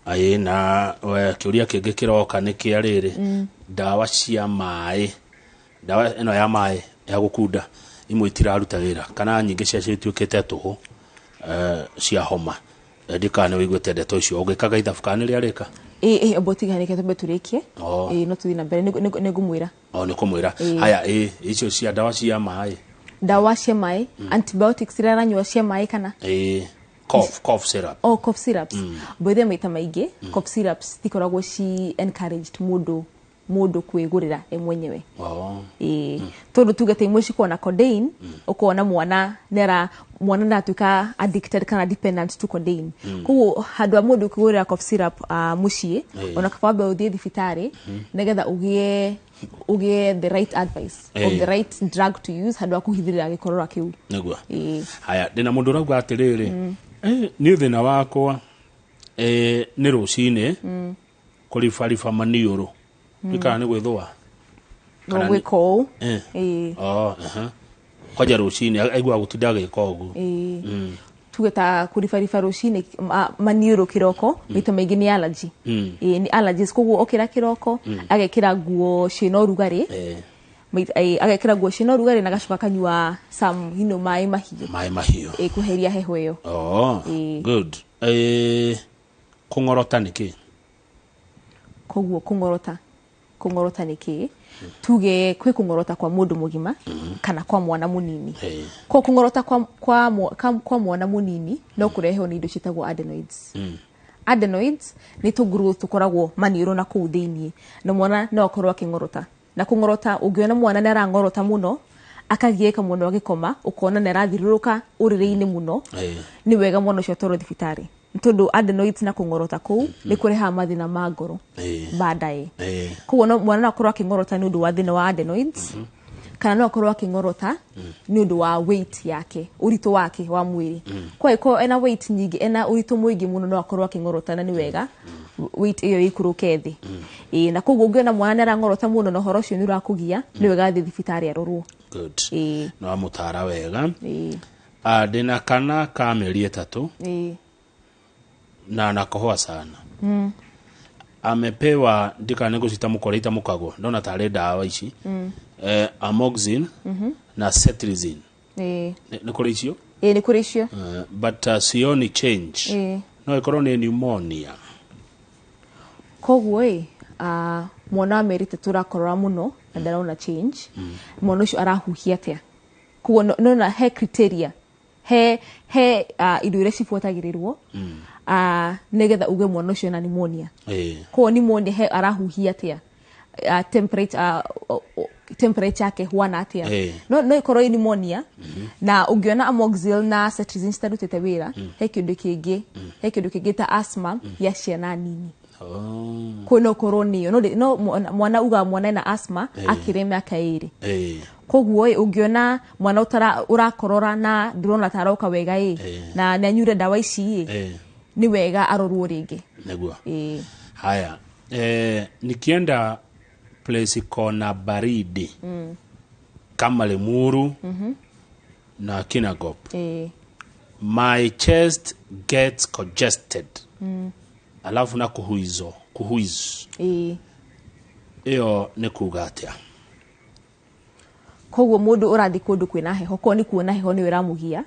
Aye, na we kĩũria kĩngĩ kĩroka nĩ kĩa rĩrĩ. Ndawa cia maĩ. Ndawa ĩno ya maĩ ya gũkunda imwe itiraruta wĩra kana nyingĩ ciacio ituĩkĩte tũhũ, cia homa. Ndikana nĩ ũiguĩte ndeto icio ũngĩkaga ithabu kana nĩ rĩarĩka? Ĩĩ, ĩĩ, ambo tiga reke twambe tũrĩkie. Ĩĩ, no tũthiĩ na mbere. Nĩ ngũmwĩra. Oh, nĩ kũmwĩra. Haya, ĩĩ, icio cia ndawa cia maĩ. Ndawa cia maĩ, antibiotics iria aranyua cia maĩ kana? Ĩĩ, cough syrup. Oh, cough syrups. Boithe maita maingĩ, cough syrups citikoragwo ci encouraged mũndũ Mũndũ kwĩgũrĩra e mwenyewe. Oh. Ĩĩ, tondũ tuge ta imwe cikoragwo na codeine, ũkona mwana nĩara mwana nĩaratuĩka addicted kana dependent to codeine. Koguo handũ ha mũndũ kwĩgũrĩra cough syrup mũciĩ, ona kaba wambe ũthiĩ thibitarĩ nĩgetha ũgĩe the right advice of the right drug to use handũ ha kũhithĩrĩra gĩkorora kĩu. Nĩguo. Ĩĩ. Haya, ndĩna mũndũ ũrauga atĩrĩrĩ, niĩ thĩna wakwa nĩ rũcinĩ kũribariba maniũrũ, kana nĩ gwĩthũa. No Kana gwĩka ũũ. Ĩĩ. Oh, aha. Kwanja rũcinĩ aiguaga gũtinda agĩka ũguo. Ĩĩ, tuge ta kũribariba rũcinĩ maniũrũ kĩroko, maita maingĩ nĩ allergy. Ĩĩ, nĩ allergies. Koguo okĩra kĩroko agekĩra nguo ciĩna ũrugarĩ, agekĩra nguo ciĩna ũrugarĩ na agacoka akanyua some maĩ mahiũ. Maĩ mahiũ. Ĩĩ, kweheria heho ĩyo. Oh, Ĩĩ. good. Kũng'orota nĩ kĩ? Koguo kũng'orota nĩ kĩ? Tuge kwĩ kũng'orota kwa mũndũ mũgima kana kwa mwana mũnini. Kwa kũng'orota kwa mwana mũnini no kũrehwo nĩ indo ciĩtagwo adenoids. Adenoids nĩ tũ growth tũkoragwo maniũrũ na kũu thĩiniĩ, na mwana no akorwo akĩng'orota. Na kũng'orota, ũngĩona mwana nĩ arang'orota mũno, akagiĩka mũno agĩkoma, ũkona nĩ arathirũrũka ũrĩrĩ-inĩ mũno, nĩ wega mwana ũcio atwarwo thibitarĩ, nĩ tondũ adenoids na kũng'orota kũu nĩ kũrehaga mathĩna ma ngoro baadaye. Koguo no mwana no akorwo akĩng'orota nĩ ũndũ wa thĩna wa adenoids, kana no akorwo akĩng'orota nĩ ũndũ wa weight yake, ũritũ wake wa mwĩrĩ. Kwa ĩkorwo ena weight nyingĩ, ena ũritũ mũingĩ mũno, no akorwo akĩng'orota, na nĩ wega weight ĩyo ĩikũrũke thĩ. Ĩĩ, na koguo ũngĩona mwana nĩ arang'orota mũno na ũhoro ũcio nĩ ũrakũgia, nĩ wega athiĩ thibitarĩ arorwo. Good. Ĩĩ. Nĩ wamũtara wega. Ĩĩ. Ah, ndĩna kana ka mĩeri 3 na anakohoa sana. Amepewa, ndikana nĩ ngũcitamũka ũrĩa itamũkagwo, ndona tarĩ ndawa ici, amoxin na cetirizine. Nĩ kũrĩ icio? Ĩĩ, nĩ kũrĩ icio. But sioni change. No ĩkorwo nĩ pneumonia? Koguo ĩ mwana wa mĩeri 3 ũrakorora mũno na ndarona change, mwana ũcio arahuhia atĩa? Koguo nona he criteria, he indo iria cibuatagĩrĩrwo nĩgetha uge mwana ũcio ena pneumonia. Koguo pneumonia, he arahuhia atĩa, temperature yake huana atĩa? No ĩkorwo ĩ pneumonia. Na ũngĩona amoxil na cetirizine citarutĩte wĩra, he kĩndũ kĩngĩ ta asthma ya ciana nini. Oh. Kũu no ũkorwo nĩyo no, no mwana ugaga mwana ena asthma akĩrĩ mĩaka 2. Koguo ĩ, ũngĩona mwana ũtara ũrakorora na ndũrona ta aroka wega ĩ, na nĩ anyure ndawa ici ĩ, nĩ wega arorwo rĩngĩ. Nĩguo. Ĩ. Haya, nikienda place iko na baridi kama Limuru na Kinangop, my chest gets congested, alafu na kuhuizo kuhuiz. Ĩyo nĩ kuga atĩa? Koguo mũndũ ũrathiĩ kũndũ kwĩna heho, korwo nĩ kuona heho nĩyo ĩramũgia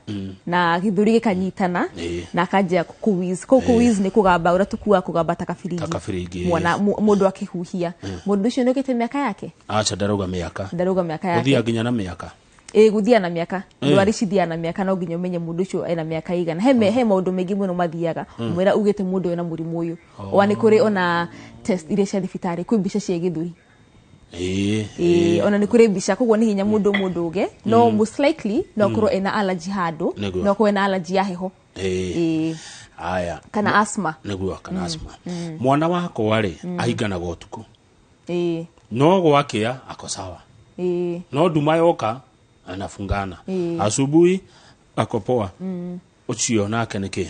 na gĩthũri gĩkanyitana na akanjia kũwheeze. Kũu kũwheeze nĩ kũgamba ũrĩa tũkuaga, kũgamba ta kabiringi. Ta kabiringi, ĩĩ. Mwana mũndũ akĩhuhia. Mũndũ ũcio nĩ ũkĩte mĩaka yake? Aca, ndarauga mĩaka. Ndarauga mĩaka yake. Gũthiaga nginya na mĩaka? Ĩ, gũthiaga na mĩaka. Ndwari cithiaga na mĩaka, no nginya ũmenye mũndũ ũcio ena mĩaka igana. He maũndũ maingĩ mũno mathiaga mwĩra ugĩte mũndũ ena mũrimũ ũyũ. Ona nĩ kũrĩ ona test iria cia thibitarĩ, kwĩ mbica cia gĩthũri. Ĩĩ, ona nĩ kũrĩ mbica. Koguo nĩ hinya mũndũ uge, no most likely no akorwo ena allergy handũ. No akorwo ena allergy ya heho. Ĩĩ. Haya. Kana asthma. Nĩguo, kana asthma. Mwana wakwa rĩ, ahinganaga ũtukũ, no gwakĩa ako sawa, no nduma yoka anafungana. Asubuhi ako poa. Ũcio nake nĩ kĩ?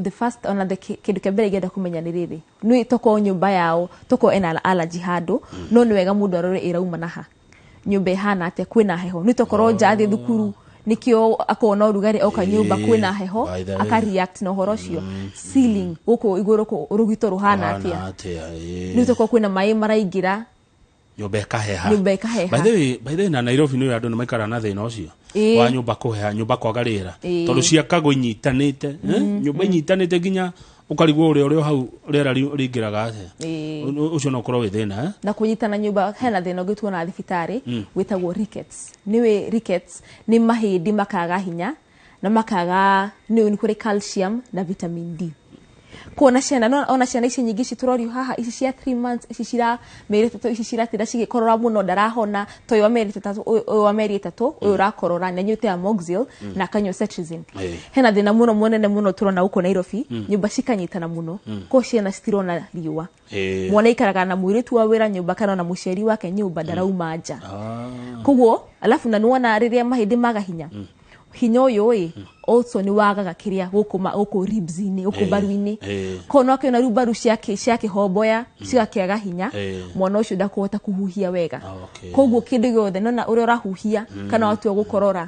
The first, ona the kĩndũ kĩa mbere ingĩenda kũmenya nĩ rĩrĩ, nĩ tokorwo nyũmba yao tokorwo ena allergy handũ, no nĩ wega mũndũ arore ĩrauma naha, nyũmba ĩhana atĩa, kwĩna heho, nĩ tokorwo nja athiĩ thukuru nĩkĩo akorwo na ũrugarĩ, oka nyũmba kwĩna heho, By the way. aka react na ũhoro ũcio. Ceiling gũkũ igũrũ rũgito rũhana atĩa? Rũhana atĩa, ĩĩ. Nĩ tokorwo kwĩna maĩ maraingĩra. Nyũmba ĩkaheha. Nyũmba ĩkaheha. By the way, na Nairobi nĩ andũ nĩ maikaraga na thĩna ũcio wa nyũmba kũheha, nyũmba kwaga rĩera, tondũ ciakagwo inyitanĩte, eh? Nyũmba inyitanĩte nginya ũkarigwo ũrĩa hau rĩera rĩingĩraga atĩa. Ũcio no ũkorwo wĩ thĩna, eh? Na kũnyitana nyũmba, hena thĩna ũngĩ tuonaga thibitarĩ wĩtagwo rickets. Nĩwĩ rickets nĩ mahĩndĩ makaga hinya na makaga, nĩ kũrĩ calcium na vitamin D. Kuona ciana no ona ciana ici nyingĩ ici tũrorio haha, ici cia 3 months, ici cira mĩeri 3, ici ciratinda cigĩkorora mũno, ndarahona. Ta ũyũ wa mĩeri 3, ũyũ wa mĩeri 3, ũyũ ũrakorora nĩ anyuĩte Amoxil na akanyua cetirizine. Hena thĩna mũno mũnene mũno tũrona gũkũ Nairobi, nyũmba cikanyitana mũno, ko ciana citirona riũa. Mwana ikaraga na mũirĩtu wa wĩra nyũmba kana na mũciari wake nyũmba, ndarauma nja. Koguo alafu na nĩwona rĩrĩa mahĩndĩ maga hinya, hinya ũyũ ĩ also nĩ wagaga kĩrĩa gũkũ gũkũ ribs-inĩ, gũkũ mbaru-inĩ. Koguo no akĩona rĩu mbaru ciakĩhomboya, cigakĩaga hinya, mwana ũcio ndakũhota kũhuhia wega. Koguo kĩndũ gĩothe nona ũrĩa ũrahuhia, kana watua gũkorora,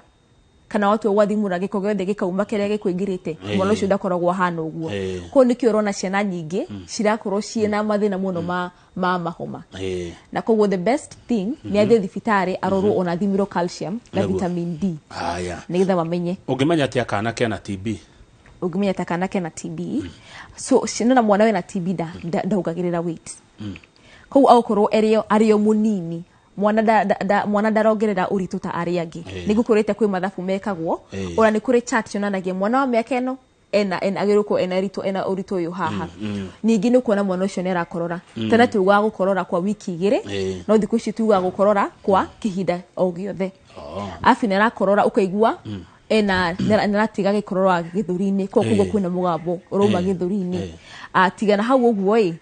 kana watua gwathimũra, gĩko gĩothe gĩkauma kĩrĩa gĩkũingĩrĩte, mwana ũcio ndakoragwo ahana ũguo. Koguo nĩkĩo ũrona ciana nyingĩ cirakorwo ciĩna mathĩna mũno ma mahoma. Na koguo the best thing nĩ athiĩ thibitarĩ arorwo, ona athimĩrwo calcium na vitamin D, Haya. nĩgetha mamenye. Ũngĩmenya atĩa kana kena TB? Ũngĩmenya ta kana kena TB, so nona mwana wĩna TB ndaugagĩrĩra weight, koguo agũkorwo arĩ o mũnini. Mwana mwana ndarongerera ũritũ ta arĩa angĩ. Nĩ gũkũrĩte kwĩ mathabu mekagwo, ona nĩ kũrĩ chart yonanagia mwana wa mĩaka ĩno ena agĩrĩirwo gũkorwo ena ritũ ena ũritũ ũyũ haha. Ningĩ nĩ ũkuona mwana ũcio nĩ arakorora. Tene tugaga gũkorora kwa wiki 2, no thikũ ici tugaga gũkorora kwa kĩhinda o gĩothe. Arabu nĩ arakorora, ũkaigua ena nĩ aratiga gĩkorora gĩthũri-inĩ, koguo kwĩna mũgambo ũrauma gĩthũri-inĩ. Tigana hau ũguo ĩ,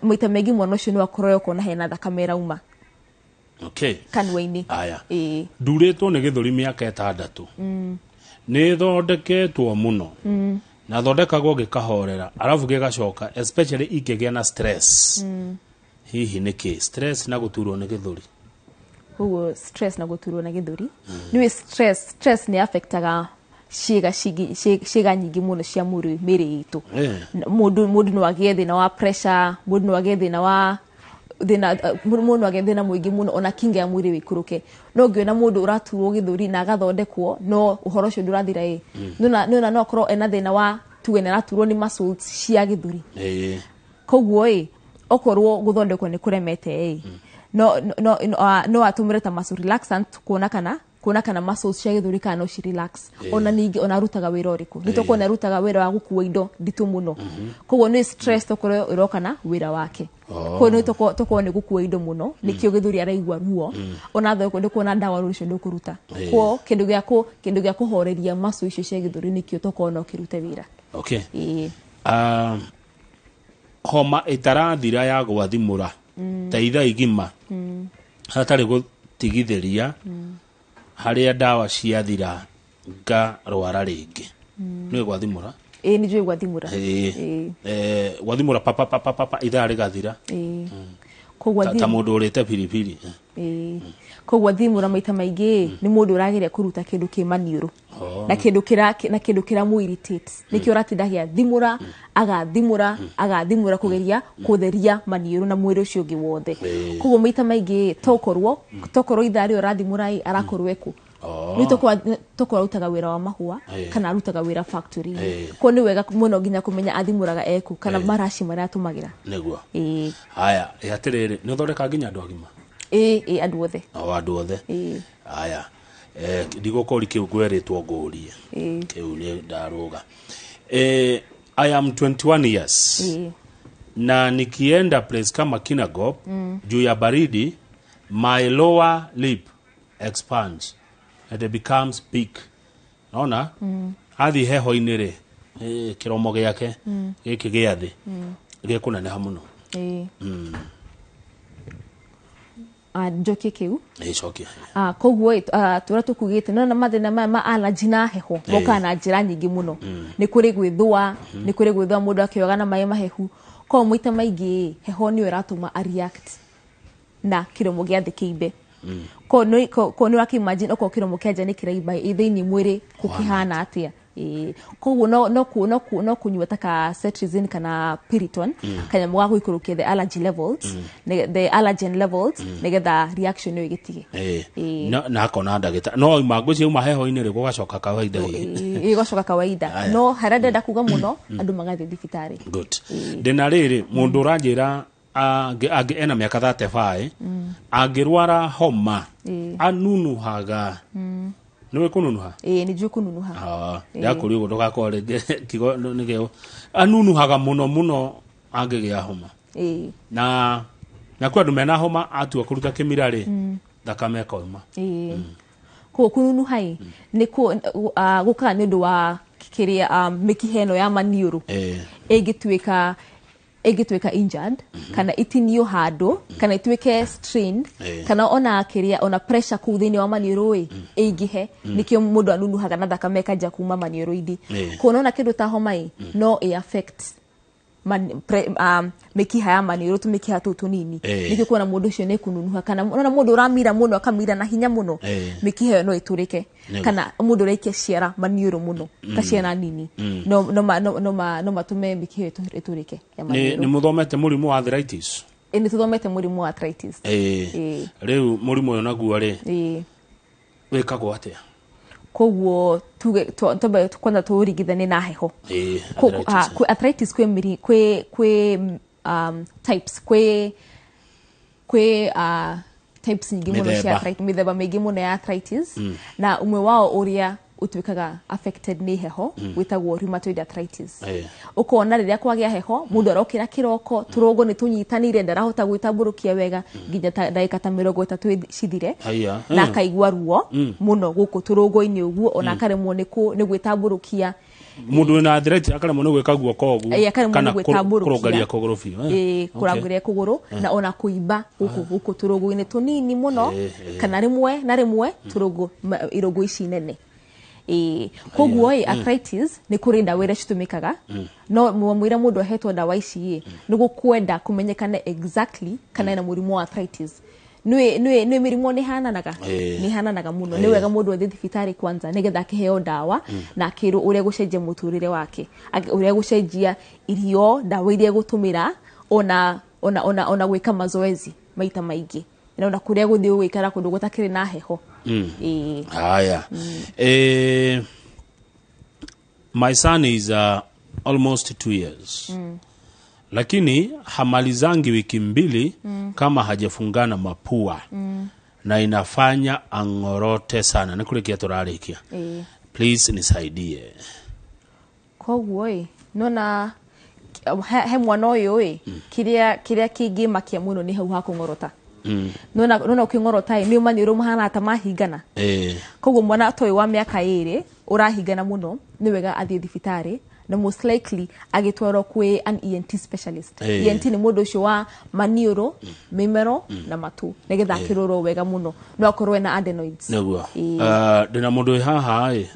maita maingĩ mwana ũcio no akorore ũkona hena thakame ĩrauma kanua-inĩ. Aya. Ĩĩ. Ndurĩtwo nĩ gĩthũri mĩaka 6, nĩ thondeketwo mũno na thondekagwo gĩkahorera, arabu gĩgacoka, especially ingĩgĩa na stress. Hihi nĩ kĩ stress na gũturwo nĩ gĩthũri? Koguo stress na gũturwo na gĩthũri, nĩũĩ stress nĩ affectaga ciĩga ciĩga nyingĩ mũno cia mwĩrĩ, mĩĩrĩ itũ. Mũndũ no agĩe thĩna wa pressure, mũndũ no agĩe thĩna wa thĩna, mũndũ no agĩe thĩna mũingĩ mũno, ona kinga ya mwĩrĩ wĩikũrũke. No ũngĩona mũndũ ũraturwo gĩthũri na agathondekwo no ũhoro ũcio ndũrathira ĩ, nĩona no akorwo ena thĩna wa, tuge nĩ araturwo nĩ muscles cia gĩthũri. Koguo ĩ, okorwo gũthondekwo nĩ kũremete ĩ, no atũmĩre ta muscle relaxant kuona kana muscles cia gĩthũri kana no ci relax. Ona ningĩ ona arutaga wĩra ũrĩkũ, nĩ tũkuona arutaga wĩra wa gũkua indo nditũ mũno, koguo nĩ stress tokorwo ĩroka na wĩra wake. Koguo nĩ tokorwo nĩ gũkua indo mũno, nĩkĩo gĩthũri araigua ruo. Ona thoko ndũkuona ndawa rũcio ndũkũruta. Koguo kĩndũ gĩa kũhoreria muscle icio cia gĩthũri nĩkĩo tokorwo no kĩrute wĩra. Ĩĩ. Homa ĩtarathira ya gwathimũra ta ithaa igima hatarĩ gũtigithĩria, harĩa ndawa ciathira ngarwara rĩngĩ. Nĩ gwathimũra? Ĩĩ, nĩ njũĩ gwathimũra. Ĩĩ. Gwathimũra papa papa papa, ithaa rĩgathira. Ĩĩ. Koguo ta mũndũ ũrĩte biribiri. Ĩĩ. Koguo thimũra maita maingĩ nĩ mũndũ ũrageria kũruta kĩndũ kĩ maniũrũ na kĩndũ kĩramũ irritate, nĩkĩo ũratinda agĩathimũra, agathimũra, agathimũra, kũgeria kũtheria maniũrũ na mwĩrĩ ũcio ũngĩ wothe. Koguo maita maingĩ tokorwo ithaa rĩo ũrathimũra ĩ, arakorwo ekũ nĩ tokorwo arutaga wĩra wa mahũa kana arutaga wĩra factory. Koguo nĩ wega mũno nginya kũmenya athimũraga ekũ kana maraci marĩa atũmagĩra. Nĩguo. Ĩĩ. Haya, ĩ, atĩrĩrĩ, nĩ ũthondeka nginya andũ agima? Ĩĩ, andũ othe. O andũ othe? Ĩĩ. Haya, ndigũkũri kĩu ngwerĩtwo ngũrie. Kĩu nĩ ndarũga. I am 21 years na nikienda place kama Kinangop, juu ya baridi my lower lip expands and it becomes big. Naona athiĩ heho-inĩ rĩ, kĩromo gĩake gĩkĩ gĩa thĩ gĩkũneneha mũno. Ĩĩ. Njokie kĩu? Ĩcokia. Koguo ĩ, tũrĩa tũkugĩte nona mathĩna maya ma allergy na heho mokaga na njĩra nyingĩ mũno. Nĩ kũrĩ gwĩthũa, nĩ kũrĩ gwĩthũa mũndũ akĩoga na maĩ mahehu. Koguo maita maingĩ ĩ, heho nĩyo ĩratũma a react na kĩromo gĩa thĩ kĩimbe. Koguo nĩ ũrakĩ-imagine okorwo kĩromo kĩa nja nĩ kĩraimba ĩ, thĩinĩ mwĩrĩ gũkĩhana atĩa? Ĩĩ. Koguo no kũnyua ta ka cetirizine kana Piriton, kanyamũ ga gũikũrũkia the allergy levels, the allergen levels, nĩgetha reaction ĩyo ĩgĩtige. Ĩĩ. Na akona ndagĩtarĩ no ima ngwĩciria uma heho-inĩ rĩ, gũgacoka kawaida hihi. Ĩĩ, ĩgacoka kawaida. Aya. No harĩa ndĩrenda kuga mũno, andũ magathiĩ thibitarĩ. Good. Ndĩna rĩrĩ mũndũ ũranjĩra ena mĩaka 35, angĩrwara homa anunuhaga. Nĩwe kũnunuha? Ĩĩ, nĩ njũĩ kũnunuha. Ah, ndakũria ũguo ndũgakorwo rĩngĩ kigo nĩgĩo anunuhaga mũno mũno angĩgĩa homa. Ĩĩ. Na kwĩ andũ mena homa, atua kũruta kĩmira rĩ, thakame ĩkauma. Ĩĩ, koguo kũnunuha ĩ nĩ gũkaga nĩ ũndũ wa kĩrĩa mĩkiha ĩno ya maniũrũ ĩngĩtuĩka injured kana itinio handũ kana ituĩke strained kana ona kĩrĩa ona pressure kũu thĩinĩ wa maniũrũ ĩ ĩingĩhe, nĩkĩo mũndũ anunuhaga na thakame ĩkanjia kuma maniũrũ-inĩ. Kuona ona kĩndũ ta homa ĩ no ĩ affect mĩkiha ya maniũrũ, tũmĩkiha tũu tũnini. Nĩkĩo kuona mũndũ ũcio nĩ kununuha, kana ona mũndũ ũramira mũno, akamira na hinya mũno, mĩkiha ĩyo no ĩtũrĩke. Kana mũndũ ũraikia ciara maniũrũ mũno ta ciana nini, no matũme mĩkiha ĩyo ĩtũrĩke ya Nĩ maniũrũ. Nĩ mũthomete mũrimũ wa arthritis? Ĩ, nĩ tũthomete mũrimũ wa arthritis. Ĩĩ. Rĩu mũrimũ ũyũ naguo rĩ, wĩkagwo atĩa? Koguo tuge twambe kwanza tũũringithanie na heho. Arthritis. Kwĩ arthritis, kwĩ mĩri kwĩ types, kwĩ types nyingĩ mũno cia Mĩthemba. arthritis, mĩthemba mĩingĩ mũno ya arthritis, na ũmwe wao ũrĩa ũtuĩkaga affected nĩ heho wĩtagwo rheumatoid arthritis. Ũkona rĩrĩa kwagĩa heho, mũndũ arokĩra kĩroko, tũrũngo nĩ tũnyitanĩire, ndarahota gwĩtambũrũkia wega nginya ta ndagĩka ta 30 cithire. Haiya. Na akaigua ruo mũno gũkũ tũrũngo-inĩ ũguo, ona akaremwo nĩ gwĩtambũrũkia. Mũndũ wĩna arthritis akaremwo nĩ gwĩka guoko ũguo? Ĩĩ, akaremwo kana nĩ gwĩtambũrũkia. Kũrũngaria kũgũrũ biũ, eh? Ĩĩ, kũrangĩria kũgũrũ na ona kũimba gũkũ tũrũngũ-inĩ tũnini mũno, kana rĩmwe na rĩmwe tũrũngũ irũngũ ici nene. Ĩĩ, koguo ĩ arthritis nĩ kũrĩ ndawa iria citũmĩkaga, no mwamwĩra mũndũ ahetwo ndawa ici ĩ nĩ gũkwenda kũmenyekane exactly kana ena mũrimũ wa arthritis. Nĩ mĩrimũ nĩ hananaga, nĩ hananaga mũno. Nĩ wega mũndũ athiĩ thibitarĩ kwanza nĩgetha akĩheo ndawa na akĩrwo ũrĩa gũcenjia mũtũrĩre wake, ũrĩa gũcenjia irio, ndawa iria egũtũmĩra, ona gwĩka mazoezi maita maingĩ, na ona kũrĩa gũthiĩ gũikara kũndũ gũtakĩrĩ na heho. Ĩĩ. Haya. My son is almost 2 years, lakini hamalizangi wiki 2 kama hajafungana mapua na inafanya ang'orote sana. Nĩ kũrĩkia tũrarĩkia. Please nisaidie. Koguo ĩ nona he mwana ũyũ ĩ kĩrĩa kĩngĩmakia mũno nĩ hau ha kũng'orota. Nona ũkĩng'orota ĩ nĩ maniũrũ mahana ta mahingana. Koguo mwana ta ũyũ wa mĩaka 2 ũrahingana mũno, nĩ wega athiĩ thibitarĩ na most likely agĩtwarwo kwĩ an ENT specialist. ENT nĩ mũndũ ũcio wa maniũrũ, mĩmero na matũ, nĩgetha akĩrorwo wega mũno, no akorwo ena adenoids. Nĩguo. Ĩĩ. Ndĩna mũndũ wĩ haha ĩ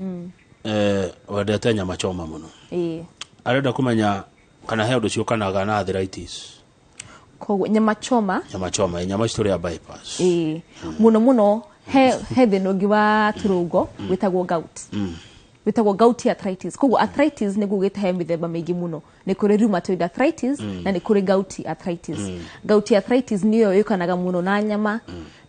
wendete nyama choma mũno, arenda kũmenya kana he ũndũ ciũkanaga na arthritis. Koguo nyama choma? Nyama choma, nyama ici tũrĩa bypass. Ĩĩ, mũno mũno he thĩna ũngĩ wa tũrũngo wĩtagwo gout, wĩtagwo gouty arthritis. Koguo arthritis nĩ gugĩte he mĩthemba mĩingĩ mũno. Nĩ kũrĩ rheumatoid arthritis na nĩ kũrĩ gouty arthritis. Gouty arthritis nĩyo yũkanaga mũno na nyama,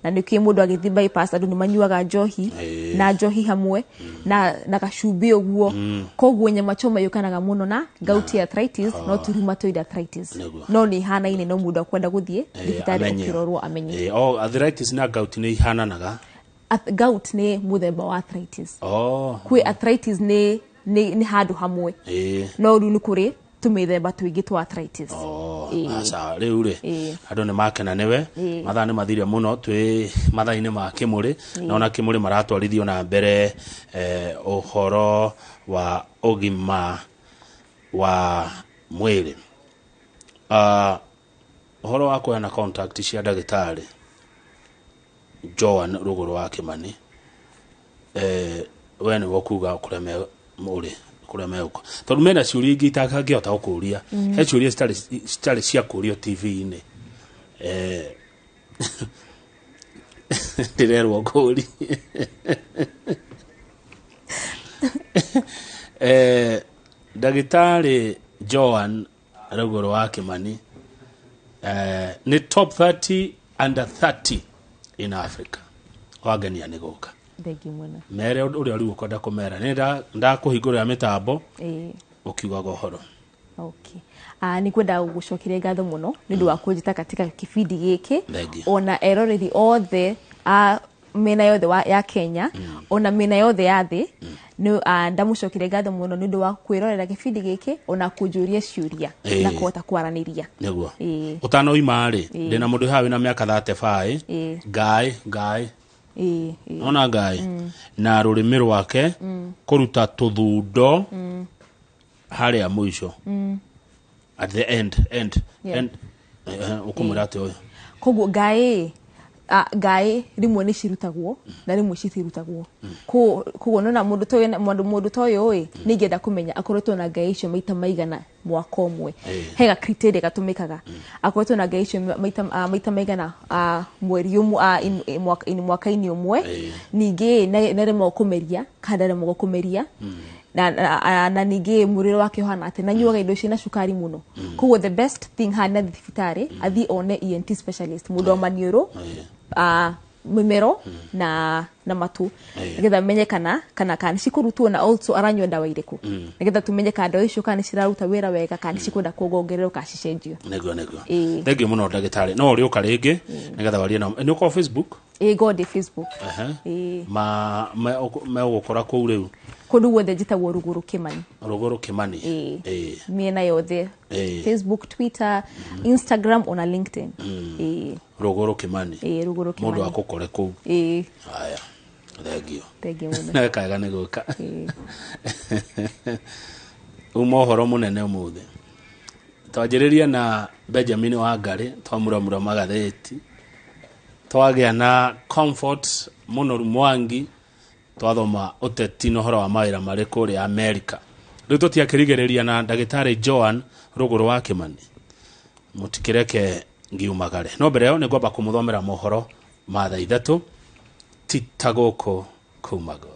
na nĩkĩo mũndũ agĩthiĩ bypass andũ nĩ manyuaga njohi na njohi hamwe na gacumbĩ ũguo. Koguo nyama choma yũkanaga mũno na gouty arthritis, no ti rheumatoid arthritis. No nĩ ihanaine, no mũndũ akwenda gũthiĩ thibitarĩ amenye. ũkĩrorwo amenye. Oh, arthritis na gout nĩ ihananaga? Gout nĩ mũthemba wa arthritis. Kwĩ arthritis nĩ handũ hamwe, no rĩu nĩ kũrĩ tũmĩthemba tũingĩ twa arthritis. Oh, Ĩĩ. aca rĩu rĩ, andũ nĩ makena nĩwe. Mathaa nĩ mathire mũno, twĩ mathaa-inĩ ma kĩmũrĩ, na ona kĩmũrĩ maratwarithio na mbere ũhoro wa ũgima wa mwĩrĩ. Ũhoro wa kũheana contact cia ndagĩtarĩ Joan Rũgũrũ wa Kĩmani, we nĩwe ũkuga kũrĩa me ũrĩ, kũrĩa megũka, tondũ mena ciũria ingĩ itangĩhota gũkũria. He ciũria citarĩ cia kũrio TV-inĩ. Ndĩrerwo ngũri ndagĩtarĩ Joan Rũgũrũ wa Kĩmani nĩ top 30 under 30 in Africa. Wangenia nĩ gũka. Thengiũ mũno. Mere ũrĩa rĩu ũkwenda kũmera, nĩ ndakũhingũrĩra mĩtambo ũkiugaga ũhoro. Okay. Nĩ kwenda gũcokeria ngatho mũno nĩ ũndũ wa kũnjĩta katika kibindi gĩkĩ. Thengiũ. Ona eroreri othe a Mĩena yothe ya Kenya, ona mĩena yothe ya thĩ, nĩ ndamũcokeria ngatho mũno nĩ ũndũ wa kwĩrorera gĩbindi gĩkĩ ona kũnjũria ciũria na kũhota kwaranĩria. Nĩguo. Ũtanoima rĩ, ndĩna mũndũ haha wĩna mĩaka 35. Ngai ngai. Ĩĩ, ĩĩ. Ona ngai na rũrĩmĩ rwake kũruta tũthundo harĩa mũico, at the end end. End. Ũkũmwĩra atĩ ũyũ? Koguo ngaĩ, ngaĩ rĩmwe nĩ cirutagwo na rĩmwe citirutagwo. Koguo nona mũndũ ta ũyũ, mũndũ ta ũyũ ĩ, nĩ ingĩenda kũmenya akoretwo na ngaĩ icio maita maigana mwaka ũmwe. Hega criteria gatũmĩkaga, akoretwo na ngaĩ icio maita maigana, mweri ũmwe, in mwaka-inĩ ũmwe. Ningĩ nĩaremagwo kũmeria kana ndaremagwo kũmeria, na ningĩ mũrĩre wake ũhana atĩa, na nyuaga indo ciĩna cukari mũno. Koguo the best thing haha nĩ athiĩ thibitarĩ, athiĩ one ENT specialist, mũndũ wa maniũrũ, mĩmero na matũ, nĩgetha amenye kana nĩ cikũrutwo, na also aranyua ndawa irĩkũ, nĩgetha tũmenye kana ndawa icio kana nĩ ciraruta wĩra wega, kana nĩ cikwenda kuongererwo kana cicenjio. Nĩguo. Thank you mũno, ndagĩtarĩ. No ũrĩũka rĩngĩ nĩgetha warie nao. Nĩ ũkorwo Facebook? Ĩĩ, ngorwo ndĩ Facebook. Ĩĩ. Ma megũgũkora kũu rĩu? Kũndũ guothe njĩtagwo Rũgũrũ Kĩmani. Rũgũrũ Kĩmani. Ĩĩ. Mĩena yothe. Facebook, Twitter, Instagram ona LinkedIn. Ĩĩ. Rũgũrũ Kĩmani. Ĩĩ, Rũgũrũ Mũndũ Kĩmani. akũkore kũu. Ĩĩ. Haya, thengio. Thengiũ mũno. Nĩ kaega nĩ gũka. Ĩĩ. Uma ũhoro mũnene ũmũthĩ. Twanjĩrĩria na Benjamin Wangari, twamuramura magathĩti, twagĩa na Comfort Mũnoru Mwangi, twathoma ũteti na ũhoro wa mawĩra marĩ kũrĩa Amerika. Rĩu tũtiakĩrigĩrĩria na ndagĩtarĩ Joan Rũgũrũ wa Kĩmani. Mũtikĩreke ngiumagare, no mbere ĩyo nĩ ngwamba kũmũthomera mohoro ma thaa 3. Tita gũkũ kumagwo.